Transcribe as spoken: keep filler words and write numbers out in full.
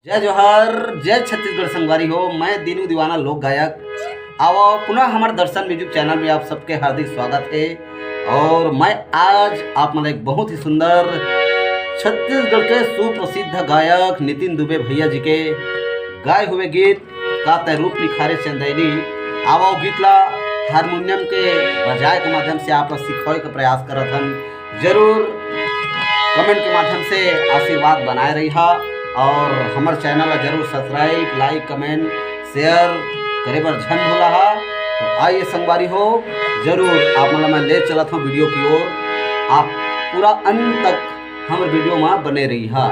जय जोहार, जय छत्तीसगढ़ संगवारी हो। मैं दीनू दीवाना लोक गायक। आवा पुनः हमर दर्शन म्यूजिक चैनल में आप सबके हार्दिक स्वागत है। और मैं आज आप मन एक बहुत ही सुंदर छत्तीसगढ़ के सुप्रसिद्ध गायक नितिन दुबे भैया जी के गाए हुए गीत का तै रूप निखारे चंदैनी, आवा वो गीत ला हारमोनियम के बजाए के माध्यम से आप ला सिखाए के प्रयास करत हन। जरूर कमेंट के माध्यम से आशीर्वाद बनाए रहिहा और हमर चैनल ला जरूर सब्सक्राइब, लाइक, कमेंट, शेयर करे बर झन भूलाहा। तो आइए संगवारी हो, जरूर आप मन ला मैं ले चलत हूँ वीडियो की ओर। आप पूरा अंत तक हमर वीडियो में बने रहिहा।